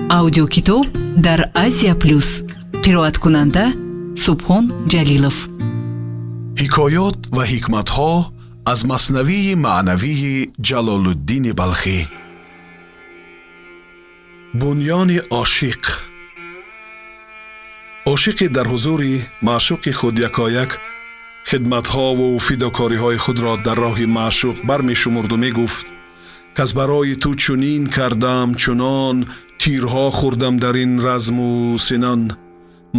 Аудиокитоб дар Азия Плюс. Қироаткунанда Субҳон Ҷалилов. Ҳикоёт ва ҳикматҳо аз Маснавии маънавии Ҷалолуддини Балхӣ. Бунёни ошиқ. Ошиқе дар ҳузури маъшуқи худ якояк хидматҳову фидокориҳои худро дар роҳи маъшуқ бармешумурду мегуфт, ки аз барои ту чунин кардам, чунон тирҳо хӯрдам дар ин разму синон,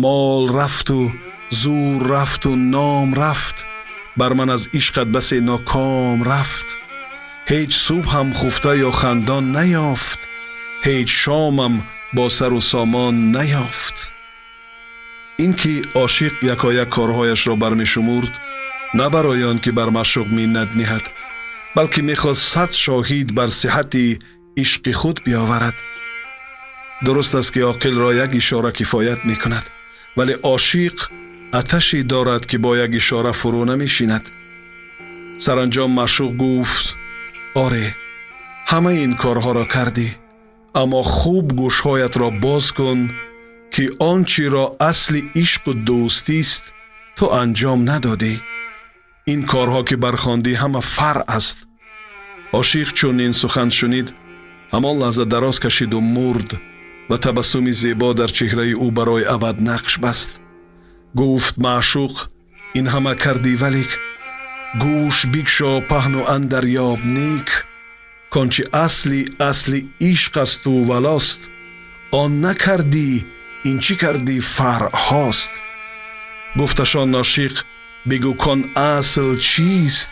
мол рафту зур рафту ном рафт, бар ман аз ишқат басе ноком рафт, ҳеҷ субҳам хуфта ё хандон наёфт, ҳеҷ шомам бо сару сомон наёфт. Ин ки ошиқ якояк корҳояшро бармешумурд, на барои он ки бар маъшуқ миннат ниҳад, балки мехост 100 шоҳид бар сиҳати ишқи худ биёварад. Дуруст аст, ки оқилро як ишора кифоят мекунад, вале ошиқ аташе дорад, ки бо як ишора фурӯ намешинад. Саранҷом маъшуқ гуфт: «Оре, ҳамаи ин корҳоро кардӣ, аммо хуб гӯшҳоятро боз кун, ки он чиро асли ишқу дӯстист, ту анҷом надодӣ. Ин корҳо, ки бархондӣ, ҳама фаръ аст». Ошиқ чун ин сухан шунид, ҳамон лаҳза дароз кашиду мурд ва табассуми зебо дар чеҳраи ӯ барои абад нақш баст. Гуфт маъшуқ: «Ин ҳама кардӣ, валик гӯш бикшо паҳну андарёб нек, кон чи асли асли ишқ асту валост, он накардӣ, ин чӣ кардӣ фаръҳост». Гуфташон ошиқ: «Бигӯ, кон асл чист?»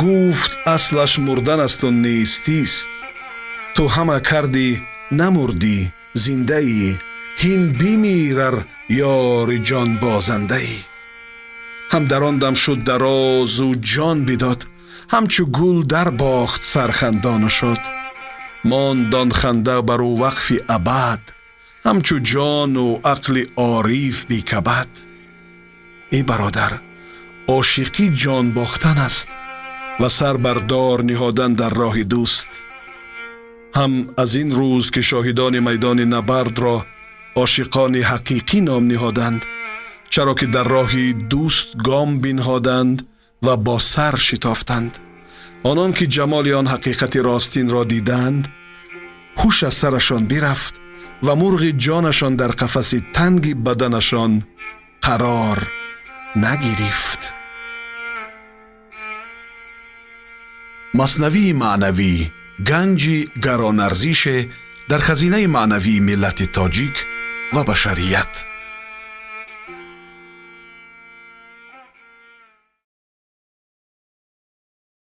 Гуфт: «Аслаш мурдан асту нестист. Ту ҳама кардӣ, намурдӣ, зиндаӣ, ҳин бимир, ар ёри ҷонбозандаӣ». Ҳам дар он дам шуд дарозу ҷон бидод, ҳамчу гул дарбохт сархандону шод. Монд он ханда бар ӯ вақфи абад, ҳамчу ҷону ақли ориф бекабад. Эй бародар, ошиқӣ ҷон бохтан аст ва сар бар дор ниҳодан дар роҳи дӯст. Ҳам аз ин рӯз, ки шоҳидони майдони набардро ошиқони ҳақиқӣ ном ниҳоданд, чаро ки дар роҳи дӯст гом бинҳоданд ва бо сар шитофтанд. Онон ки ҷамоли он ҳақиқати ростинро диданд, ҳуш аз сарашон бирафт ва мурғи ҷонашон дар қафаси танги баданашон қарор нагирифт. Маснавии маънавӣ ганҷи гаронарзише дар хазинаи маънавии миллати тоҷик ва башарият.